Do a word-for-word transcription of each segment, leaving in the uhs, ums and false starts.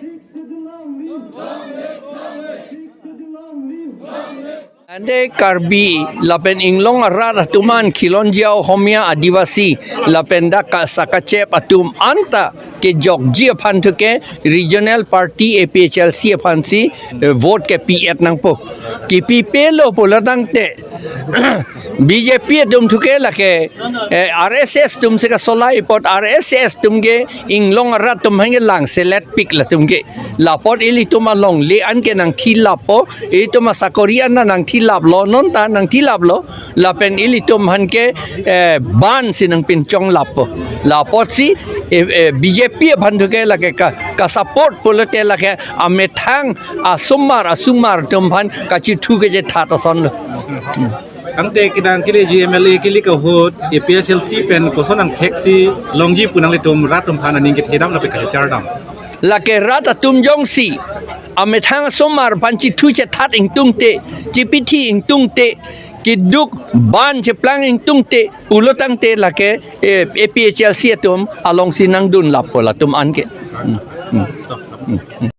Sixth Schedule long live! Sixth Schedule long live! Ante Karbi lapen inglong arat atum an Khilonjia Ohomia Adivasi lapen dak ka sakachep atum anta kejokji aphan thuke regional party A P H L C aphansi, eh, vote kepi-et nangpo. Kepipelo pulo tangte B J P atum thuke lake, eh, R S S atum si kasolai apot R S S atum ke inglong arat atum aphan ke langselet pik latum ke. Lapot ilitum alongle an ke nangthilappo, ilitum asakori an nangthilaplo, non ta nangthilaplo, lapen ilitum aphan ke, eh, ban si nangpinchonglappo. Lapotsi, eh, eh, B J P aphan thuke lake ka, ka support pulote lake amethang asomar asomar atum aphan kachithu kachethat asonlo. Tangte kedang keleji M L A kili ahut A P H L C pen koson angthek si longji pu nanglitum rat atum aphan aning kethedam lapen kachechardam? Lake rat atum jongsi amethang asomar aphan chithu chethat ingtungte, chipithi ingtungte, keduk ban cheplang ingtungte, pulo tangte lake, eh, A P H L C atum alongsi nangdunlappo latum an ke. Hmm, hmm, hmm, hmm.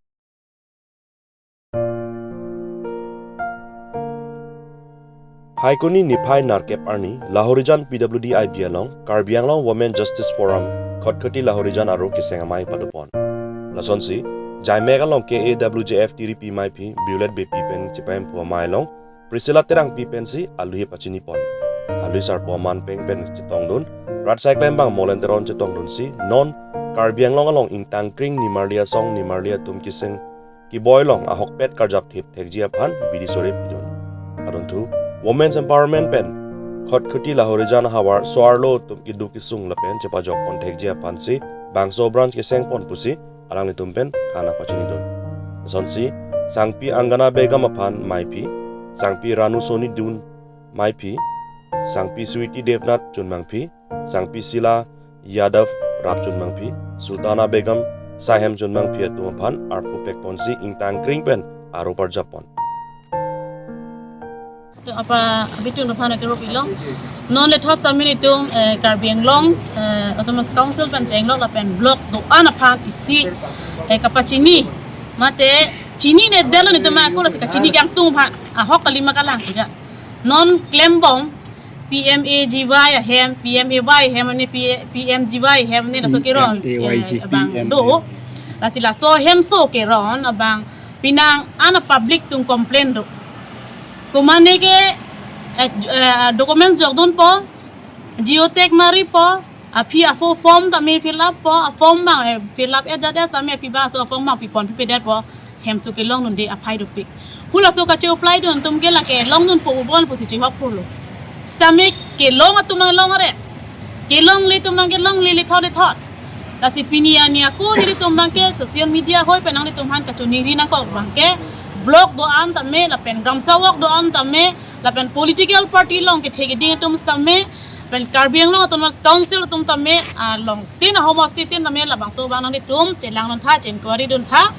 Phaikuni niphai nerkep arni, Lahorijan P W D I B along, Karbi Anglong Women Justice Forum, Khatkhati Lahorijan aro keseng amei padopon. Lasonsi, Jaimek along K A W J F tiripi meiphi, Violet Beypi pen chepahemphu amei along, Priscilla Terangpi pensi alui pachinipon. Alui sarpo aman peng pen chetongdun, rat sai klembang Molen Teron chetongdunsi, non Karbi Anglong along ingtangkring nimarli asong nimarli atum keseng keboi along ahokpet karjap thip thekji aphan bidi sore pidun. Adunthu, Women's Empowerment pen Khatkhati Lahorijan ahavar so-arlo atum keduk kesung lapen chepajokpon thekji aphansi bangso branch kesengpon pusi alanglitum pen than nangpachinidun. Lasonsi, Sangpi Angana Begum aphan meiphi, Sangpi Ranu Sonidun meiphi, Sangpi Sweety Devnath chunmangphi, Sangpi Sila Yadav Rapchunmangphi, Sultana Begum, Sahem Chunmangphi atum aphan arpu pekponsi ingtang kring pen aro parjapon. Apa abitung aphan akero pilong. Non le thot samin itum, eh, Karbi Anglong, eh, Autonomous Council pen chenglok lapen block do-an aphan isi, eh, kapachini. Mate chinine detlo itum ako lasi kachini kangtung aphan ahok kalima kalang tiga. Non klembom P M A G Y ahem, P M A Y ahem ne P-, P M G Y ahem ne laso keron, P M A Y G, eh, abang P M A. Do. Lasi laso hemso keron abang penang an public atum complain do. Komane ke, eh, j-, eh, documents jokdunpo, geotag maripo, aphi apho form tame fill up po, a form bang, eh, fill up eh jade same aphi ba so form bang pipon pipedetpo, hemso kelongdunde aphai dopik. Hula so kache apply dun atum ke lake longdunpo ubon pusi chihok pulo. Sitame kelong atum along are. Kelongle atum bang kelongle le thot le thot. Lasi pini ani ako nelitum bang ke social media hoi pen nanglitum aphan kachoningri nangkok bang ke block do-an tame lapen gram sawok do-an tame lapen political party along kethe keding atum tame pen Karbi Anglong Autonomous Council atum tame along tin ahomosti tin tame labangso bang nanglitum chelangdun tha, che-inquiry dun tha.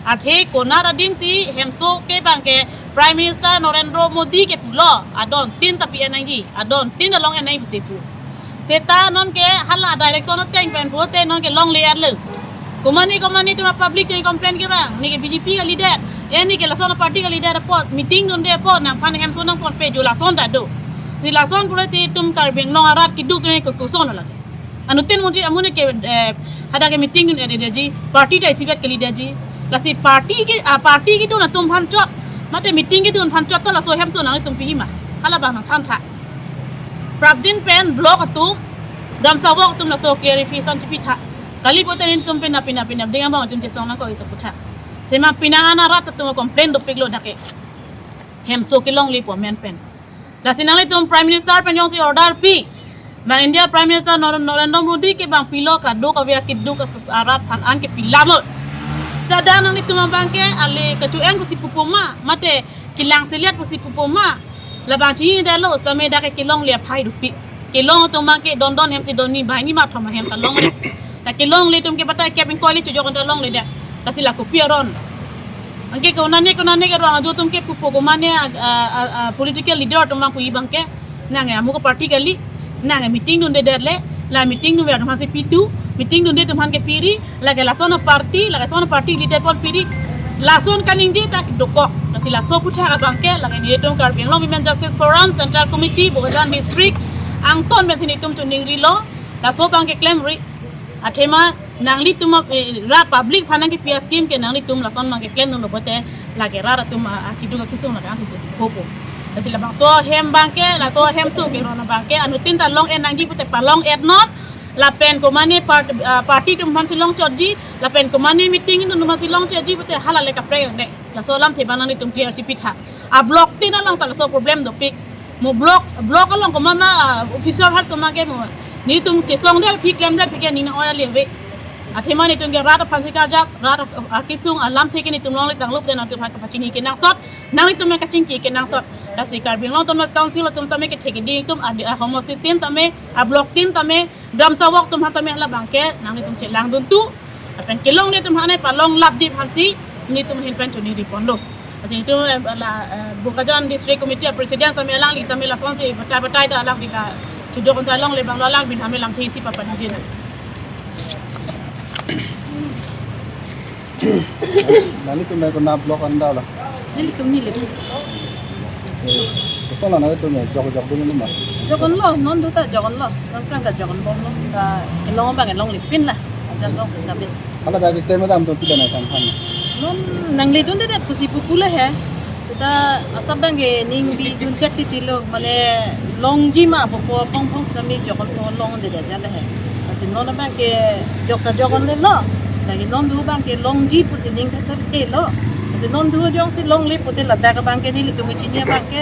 Athe konat adim si hemso ke bang ke Prime Minister Narendra Modi ke pulo adon tin tapi enangji, adon tin along enai bisi pu. Seta non ke hala direction ateng pen pute non ke longle arlo. Komane komane atum public che complain ke bang, ne ke B J P ka leader, eh, ne ke lason party ka leader apot, meeting dunde apot, nangphan hemso nangponpe jo lason ta do. Si lason pura ti itum Karbi Anglong arat keduk ne ke koson lake. Anuttin mungkin amune ke, eh, hadak ke meeting dun-edet ji, party ta isivet ke leader ji. Lasi party ke, ah, party kedun atum aphan chot, mate meeting kedun aphan chot ta laso hemso nanglitum pima. Hala bang nangthan tha. Prapjin pen block atum, gram sawok atum laso clarification chipi tha. Kali pute nelitum pina pina pina ding abang atum chesong nangkok iso pu tha. Tema pina ana rat atum complain dopiklo dak ke. Hemso kelongle pu amen pen. Lasi nanglitum Prime Minister pen jongsi order pi. Bang India Prime Minister Nor-, Narendra Modi ke bang pilo kadokave akeduk arat aphan an ke pilamlo. Seta nanglitum abang ke ale kachu-en pusi pupo ma, mate kelang selet pusi pupo ma. Labang chinidetlo, same dak ke kelongle aphai dopik. Kelong atum bang ke don don hem si don ni banghini ma thom ahem ta longle. Ta kelongle atum ke batai kep ingkoi le chojok ta longle de. Lasi la kopi aron. Anke konane konane ke rong ajo atum ke pupo komane a, a, a, a, political leader atum bang pu-i bang ke. Nang e amu ke party kali. Nang e meeting dundedet le. La meeting dunde atum aphan si pitu. Meeting dunde atum aphan ke piri. Lake lason party, lake lason party leader pon piri. Lason kaningje ta dokok. Lasi laso pu tha abang ke, lake nelitum Karbi Anglong Women Justice Forum, Central Committee, Bokajan District, angton pensi nelitum choningrilo. Laso bang ke klemri. Athema nanglitum, eh, rat public aphan nangkepi a-scheme ke nanglitum lason bang ke klemdunlo pute lake rat atum a, akeduk akesung lake ansi se hopo. Lasi labangso hem bang ke, laso hemso keron bang ke, anuttin ta long-en nangji pute palong-en non. Lapen komane part-, ah, party atum aphan si longchotji, lapen komane meeting atum aphan si longchotji pute hala le kaprek ne. Laso alamthe bang nanglitum clear chipi tha. A block tin along ta laso problem dopik. Mo block, block along komane, ah, officer hat komane mo. Nelitum chesongdet aphi klemdet aphi ke nina oya leve. Athema nelitum ke rat aphan si karjap, rat a, akesung alamthe ke nelitum longle tanglup den nangtum aphan kapachini kenangsot, nanglitum yang kachingki kenangsot. Lasi Karbi Anglong Autonomous Council atum tame kethe keding atum a, ahomosti tin tame, a block tin tame, gram sawok atum aphan tame hala bang ke nanglitum chelangdun tu. Lapen kelongle atum aphan ne palong lapji aphan si nelitum ahin pen choningri ponlo. Lasi nelitum, eh, la, eh, Bokajan District Committee a President same alangli same lasonsi batai batai ta alangli ta chojok ta longle bang lo alang bin hame lamthe isi papan hajina. Nanglitum nai kona block anda la? Nelitum neli. Koson la nanglitum jok jokdun ma? Jokdunlo, non do ta jokdunlo. Prang prang ta jokdunbomlo. Ta kelong bang kelongle pin la. Ajan long seta pin. Hala dari tema dam to pida na kan kan. Non nangledundedet pusi pupu le he. Seta asap bang ke ning bidun chet titilo. Mane longji ma pupu pong pong seta mi jokdunpo longdedet ja le he. Lasi non bang ke jok ta jokdunle lo. Lagi non do bang ke longji pusi ning tha tha lo. Lasi non do jongsi longle pute ladak bang ke nelitum ke chini bang ke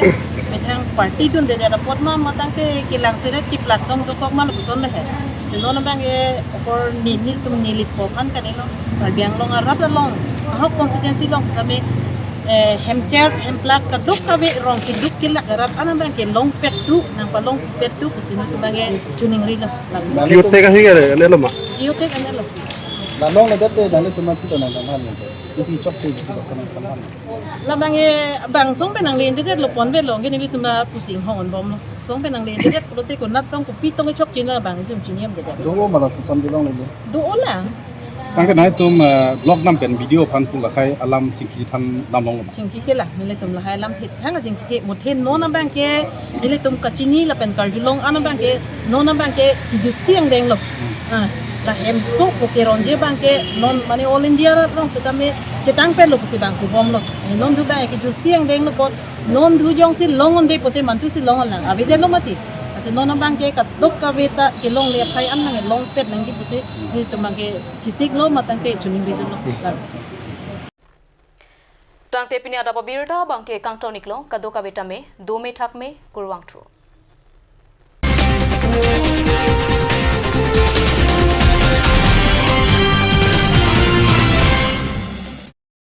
methang party dundedet apot ma matang ke kelang selet keplak tong dokok ma lapuson le he. Lasi non bang ke apor ni nelitum nelipo aphan kanilo. Karbi Anglong arat along, ahok constituency along seta me Eh, hemcher, hemplak, kadokave rong keduk kelak arat an abang ke longpet do, nangpalongpet do pusi nelitum abang ke chiningrilo. Lalu. Geotag ahi ke anelo ma? Geotag anelo. La longledet te nanglitum aphan pilo nangthan han ninte. Isi chokche isi koson nangthan han. Labang ke bang song pen nanglendedetlo, pon avelo, nelitum pusi inghon bomlo. Song pen nanglendedet pulote konat tong kopi tong chokche, labang jum chinimdedet. Do-o ma la kesam di longlele. Do-o lang. Tangte nanglitum eh, block nam pen B D O aphan pu lakhai alam chingki than damlong ma? Chingki ke la, nelitum lahai alam thit thang chingki ke, muthe non abang ke nelitum kachini lapen karjulong an abang ke, non abang ke kijutsi angdenglo. Ah, la hemso pu kerongji abang ke non mane All India rat along setame chetang pen lo pusi bang kubomlo. Eh, non thu abang kijutsi angdenglo apot, non thu jongsi long-un-e pusi mantu si long-un lang. Avedetlo mati. Lasi non abang ke kadokave ta kelongle aphai an nang longpet nangji pusi nelitum abang ke chisiklo, matangte chiningrilo. Tangte pini adap abirta abang ke kangton-iklo, kadokave tame dome thakme, kurvangthu.